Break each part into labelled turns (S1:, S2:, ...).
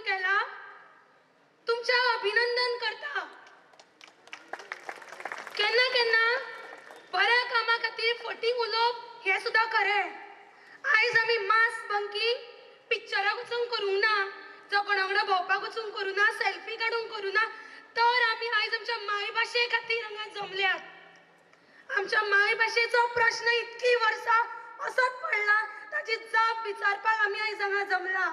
S1: केला, तुमच्या अभिनंदन करता। केन्ना केन्ना बऱ्या कामा खातीर फटींग उलोवप हें सुद्दां खरें। आयज आमी मास बंकींग पिक्चराक वचून करूंक ना, जावं कोणा वांगडा भोंवपाक वचून करूं ना, सेल्फी काडूंक करूं ना, तर आमी आयज आमच्या मायभाशे खातीर हांगा जमल्यात। आमच्या मायभाशेचो प्रश्न इतकी वर्सां असोच पडला, ताची जाप विचारपाक आमी आयज हांगा जमला।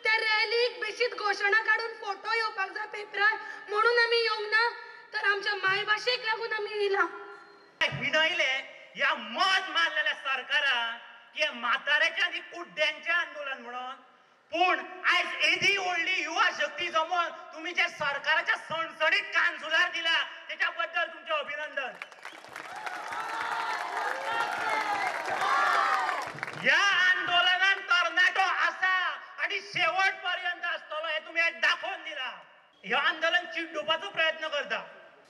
S1: त्या रॅलीक बेशीत घोशणा काडून फोटो येवपाक जाय पेपरार म्हणून आमी येवंक ना, तर आमच्या मायभाशेक लागून आमी येयला।
S2: हिणयले ह्या मत मारलेल्या सरकारान की म्हाताऱ्याच्या आनी कुड्ड्यांचें आंदोलन म्हणून, पूण आयज एदी व्हडली युवा शक्ती जमोवन तुमी जे सरकाराच्या सणसणीत कानसुलार दिला तेच्या बद्दल तुमचें अभिनंदन। ह्या आंदोलनान तरणाटो आसा आनी शेवट पर्यंत आसतलो हें तुमी आयज दाखोवन दिला। हें आंदोलन चिड्डुपाचो प्रयत्न करता।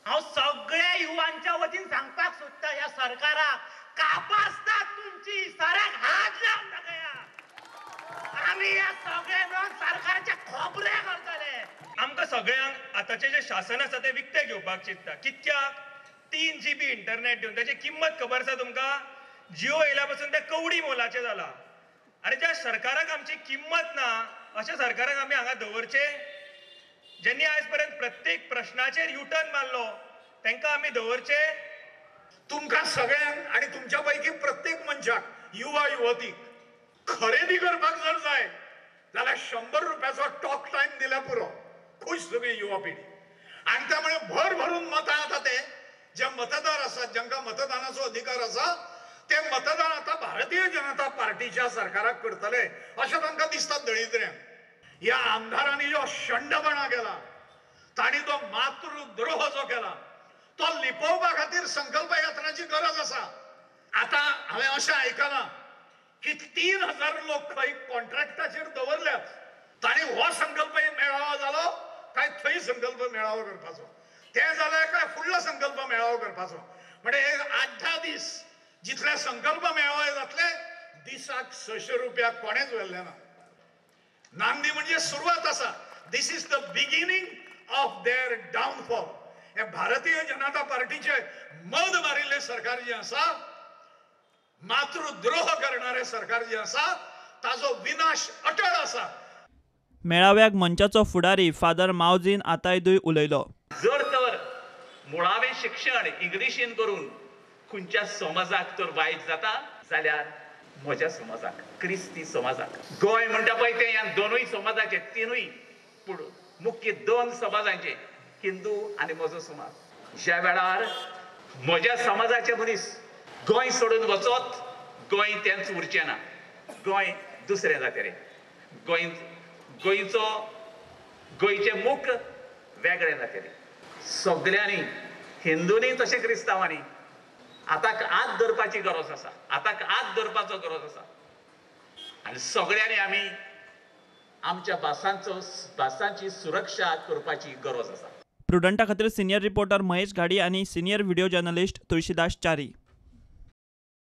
S2: हांव सगळ्या युवांच्या वतीन सांगपाक सोदता ह्या सरकाराक, कापासतात तुमची, सराक हात लावन दाखया। आमी ह्या सगळे मेळून सरकाराच्या खोबरे करतले।
S3: आमकां सगळ्यांक आतांचें जें शासन आसा तें विकतें घेवपाक चिंत्ता। कित्याक 3 GB internet दिवन ताची किंमत खबर आसा तुमकां? जियो येयल्या पासून तें कवडी मोलाचें जालां। आनी ज्या सरकाराक आमची किंमत ना अशा सरकाराक आमी हांगा दवरचें? ज्यांनी आयज पर्यंत प्रत्येक प्रश्नाचेर युटर्न मारलो तांकां आमी दवरचे?
S4: तुमकां सगळ्यांक आनी तुमच्या पैकी प्रत्येक मनशाक, युवा युवतीक खरेदी करपाक जर जाय जाल्यार 100 रुपयाचो टॉक टायम दिल्यार पुरो, खूश सगळी युवा पिढी। आनी त्यामुळे भर भरून मतां आतां ते जे मतदार आसात, जांकां मतदानाचो अधिकार आसा, ते मतदान आतां भारतीय जनता पार्टीच्या सरकाराक करतले अशें तांकां दिसता। दळिद्र्यांक ह्या आमदारांनी जो शंडपणा केला, तांणी जो मातृद्रोह जो केला तो लिपोवपा खातीर संकल्प यात्राची गरज आसा। आतां हांवें अशें आयकलां की 3000 लोक खंय कॉन्ट्रॅक्टाचेर दवरल्यात, तांणी हो संकल्प मेळावो जालो काय थंय संकल्प मेळावो करपाचो, तें जाल्यार काय फुडलो संकल्प मेळावो करपाचो, म्हणजे 8-10 दीस जितले संकल्प मेळावे जातले दिसाक 600 रुपया कोणेच व्हेल्ले ना। नांदी म्हणजे सुरवात आसा। This is the beginning of their downfall. हे भारतीय जनता पार्टीचे मद मारिल्ले सरकार जे आसा, मातृद्रोह करणारे सरकार जे आसा, ताजो विनाश अटळ आसा।
S5: मेळाव्याक मंचाचो फुडारी फादर मावजीन आतायदूय उलयलो।
S6: जर तर मुळावें शिक्षण इंग्लिशीन करून खंयच्या समाजाक तर वायट जाता जाल्यार म्हज्या समाजाक, क्रिस्ती समाजाक, गोंय म्हणटा पळय तें ह्या दोनूय समाजाचे, तिनूय पूण मुख्य 2 समाजांचे, हिंदू आनी म्हजो समाज। ज्या वेळार म्हज्या समाजाचे मनीस गोंय सोडून वचत, गोंय तेंच उरचें ना, गोंय दुसरें जातलें, गोंयचो गोंयचें मुख वेगळें जातलें। सगल्यांनी, हिंदूंनी तशें क्रिस्तांवांनी आतां हात धरपाची गरज आसा, आतां हात धरपाचो गरज आसा आनी सगळ्यांनी आमी आमच्या भासांची सुरक्षा करपाची गरज आसा।
S5: प्रुडंटा खातीर सिनियर रिपोर्टर महेश घाडी आनी senior video journalist Tulsidas Chari.